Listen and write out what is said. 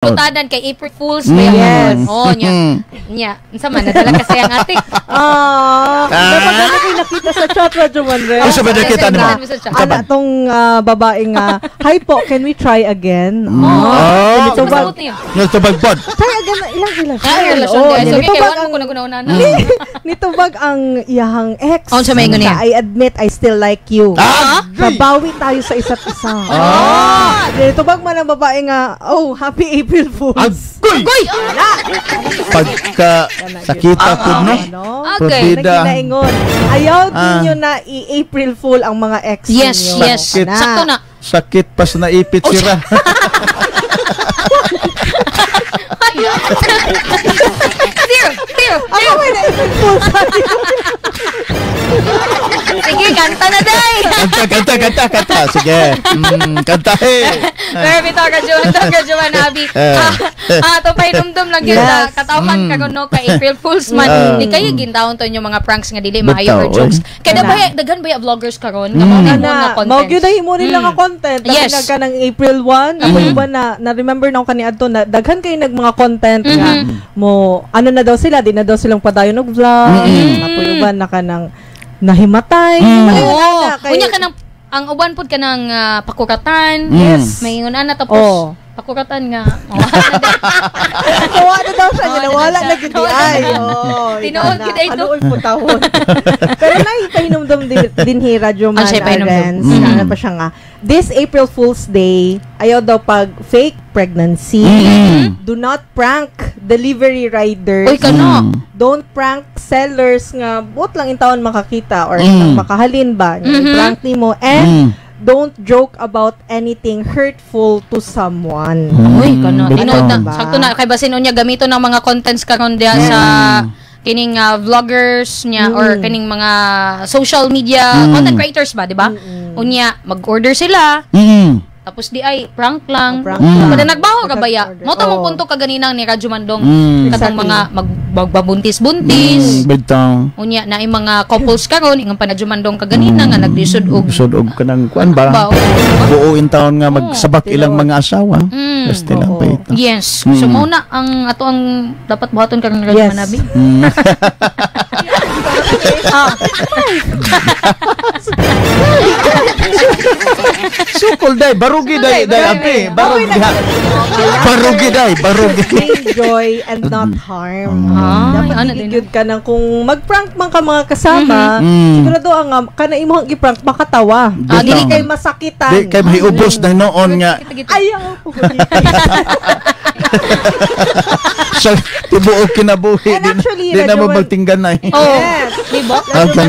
Butadan kay April Fools ba yan? Yes. Oh, nya. Nya. Unsa man nadala ka sayang atik? Ah, dapat ano kayo nakita sa chat, Radyo Manre. Unsa ba nakita nimo? Sa chat. Ana tong babae nga, "Hi po, can we try again?" Oh. Nitubag. Masuot niya. Nitubag pod. Try again na ilang relasyon. Ah, relasyon Oh, di. So, kay nitubag kawan mo ang ko nagunaw na. Nitubag ang iyahang ex. Oh, unsa may ingon niya? "I admit I still like you. Ah! Mabawi tayo sa isa't isa." Ah! Nitubag man ang babae nga, "Oh, happy April Fools." Agoy! Goy! Pagka sakita pod, no? Ano? Okay. Probida. Nagkinaingon. Ayaw ninyo na i-April Fool ang mga ex ninyo. Sakit. Sakto na. Sakit pas naipit sira. Zero, zero. Ako may na-April Fool sa Sige, kanta na day. Kanta, kanta, kanta, kanta. Sige. Kanta eh. Pero bitaw ka Juan, ka Juan Abi. Ah, to pahinumdum lang yun na katawhan ka no kay April Fools man. Di kayo gintawon to inyong mga pranks nga dili maayo or Bitaw, jokes. oy. Kaya ba daghan ba ya vloggers karon nga mao na Na, nga content. mao gyud himo nila nga content. Yes. Na ka ng April 1, ako ba na na remember na ako kaniadto na daghan kay nag mga content nga mo ano na daw sila, di na daw silang padayon og vlog. Ako uban na kanang nahimatay. Mga Oo. na, Unya ka ng ang uban pud ka ng pakuratan. Yes. May ingon ana tapos pakuratan nga. Oh, Nawa na daw siya, Oo, nawala na na gid siya. ay. Oh, Tinuod gid ay to. Kaluoy po tawon. Pero naipahinumdum din hi Radyo Man Ah, siya pahinumdum. Arens. Ano pa siya nga. This April Fool's Day, ayaw daw pag fake pregnancy. Do not prank delivery riders. Uy kano. Don't prank sellers nga buot lang intawon makakita or makahalin ba. Prank nimo and don't joke about anything hurtful to someone. Uy, kano. Bitaw. Tinuod na. Diba? Sakto na kay basin unya gamito ng mga contents karon diya sa kining vloggers niya or kining mga social media content creators ba, di ba? Unya mag-order sila tapos di ay prank lang. Oh, prank lang. Kada nagbaho ka ba ya? Nag-order. Mo tamong Oo. punto kaganina ni Radyo Mandong katong mga magbabuntis-buntis. Bitaw. Unya na mga couples karon ingon pa Radyo Mandong kaganina nga naglisod og Sud og kanang kuan ba? ba, oo. Buo in taon nga magsabak ilang mga asawa. Basta lang pa ito. Yes. So mao na ang ato ang dapat buhaton karon Radyo Manabi. Ah. Sukol day, barugi day, day api, barugi ha. Barugi day, barugi. Bring joy and not harm. Ah, Dapat ano dili din. gyud ka nang kung mag-prank man ka mga kasama, sigurado ang kana imong gi-prank makatawa. Ah, Dili dili- kay masakitan. Di kay mahiubos na noon nga Kita-kita. Ayaw po. sa tibuok kinabuhi And actually, di na mo Radyo magtinggan na. Oh, Yes. di ba? Okay.